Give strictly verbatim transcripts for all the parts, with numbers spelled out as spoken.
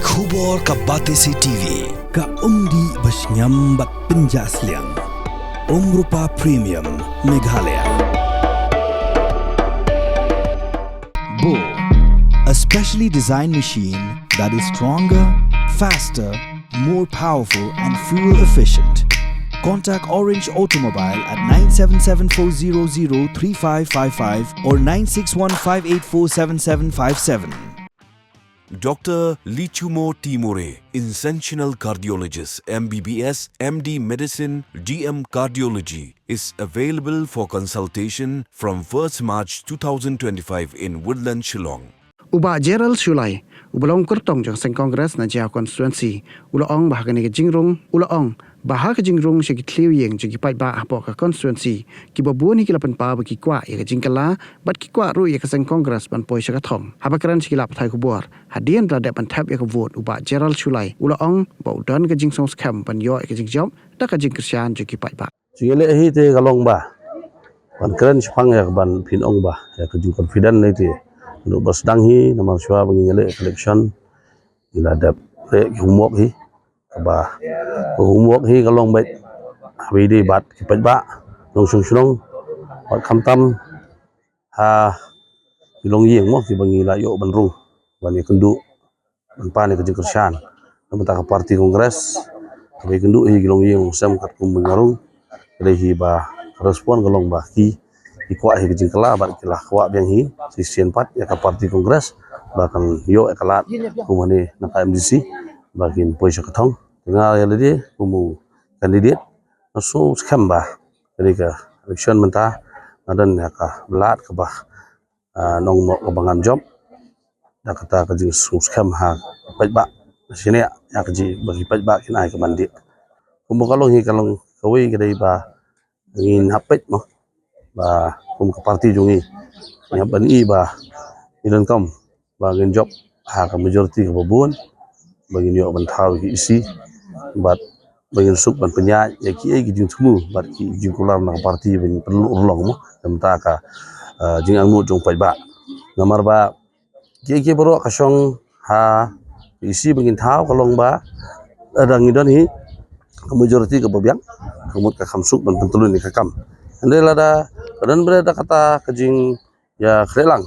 Khubor ka Batesi T V, ka umdih ba shngiam bad pynjah sliang. Umrupa Premium, Meghalaya. Bo, a specially designed machine that is stronger, faster, more powerful and fuel efficient. Contact Orange Automobile at nine seven seven four zero zero three five five five or nine six one five eight four seven seven five seven. Doctor Lichumo Timore, Interventional Cardiologist, M B B S, M D Medicine, D M Cardiology, is available for consultation from first March two thousand twenty-five in Woodland, Shillong. U Bah Gerald Shullai, uba long kyrtong jong seng Congress na Jaiaw constituency, u la ong ba ha kane ka jingrung, u la ong ba ha ka jingrung sha ki thliew ïing jong ki paidbah hapoh ka constituency, kiba bun hi ki la pynpaw ba ki kwah ïa ka jingkylla bad ki kwah ruh ïa ka seng Congress ban poi sha ka thong. Haba kren sha ki lad pathai khubor hadien ba la dep ban thep ïa ka vote, u Bah Gerald Shullai u la ong ba u don ka jingsngewskhem ban ïoh ïa ka jingjop da ka jingkyrshan jong ki paidbah. Jingïaleh hi te ka long ba ban kren shaphang ïa ka ban pynong ba ïa ka jingconfident ne te. Ruh ba sdang hi namar shuwa ba ngin ïaleh election ngi la dep leh ki homework hi. Kaba ka homework hi ka long bad haba ïadei bad ki paidbah nongshong shnong bad khamtam ha ki longïing mo kiba ngi la ïoh ban rung ban ïakynduh ban pan ïa ka jingkyrshan na bynta ka party Congress. Kaba ïakynduh hi ki longïing longsem katkum ba ngi la rung. Ka dei hi ba ka respond ka long ba ki ki kwah hi ka jingkylla bad ki la kwah biang hi shisien pat ïa ka party Congress ba kan ïoh ïa ka lad kum hangne na ka M D C ba kin poi sha ka thong. Te nga ïa lade kum u candidate nga sngewskhem ba kane ka election mynta nga don ïa ka lad kaba ah, nongmok kaba ngan jop da kata ka jingsngewskhem ha ki paidbah. Shane ïa ka jing ba ki paidbah kin ai ka mandate. Kumba ka long hi ka long kawei ka dei ba ngin hap peit mo ba kum ka party jong ngi ngi hap ban i ba i donkam ba ngin jop ha ka majority kaba bun ba ngin ïoh ban thaw ki E C bad ba ngin suk ban pynïaid ïa kiei ki jingthmu bad ki jingkular na ka party ba ngin pynurlong mo na bynta ka ah, jingangnud jong paidbah. Namar ba kiei kiei baroh ka shong ha E C ba ngin thaw ka long ba lada ngi don hi ka majority kaba biang ka mut ka kham suk ban pyntylun ïa ka kam. Hynrei lada ka don ba da kata ka jing ïa khreh lang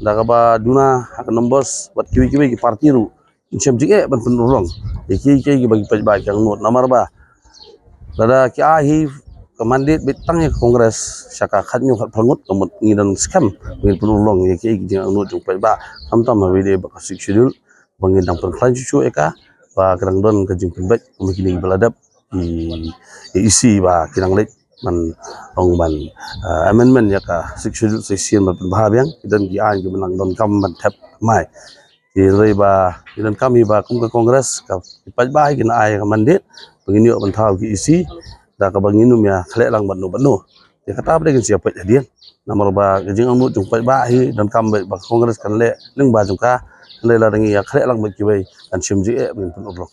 da kaba duna ha ka numbers bad kiwei kiwei ki party ruh ngin shem jingeh ban pynurlong ïa kiei kiei kiba ki paidbah ki angnud namar ba lada ki ai hi ka mandate beit tang ïa ka Congress sha ka khatñiew khatphra ngut ka mut ngi dang skhem ba ngin pynurlong ïa kiei ki jingangnud jong paidbah khamtam ha kaba ïadei bad ka Sixth Schedule ba ngin dang pynkhlaiñ shuh shuh ïa ka ba ka dang don ka jingpynbeit kum kine kiba la dep i E C ba ki dang leit ban ong ban ah, amendment ïa ka Sixth Schedule sa shisien ban pynbha biang ki don ki aiñ kiba nang donkam ban thep mai. Ki hynrei ba ki donkam hi ba kum ka Congress ka ki paidbah kin ai ka mandate ba ngin ïoh ban thaw ki E C da kaba ngin ym ïa khleh lang bad no bad no. Te kata ba dei ngin sa ïa peit hadien namar ba ka jingangnud jong paidbah hi donkam ba ka Congress kan leh lyngba jong ka. Hynrei lada ngi ïa khleh lang bad kiwei kan shem jingeh ba ngin pynurlong.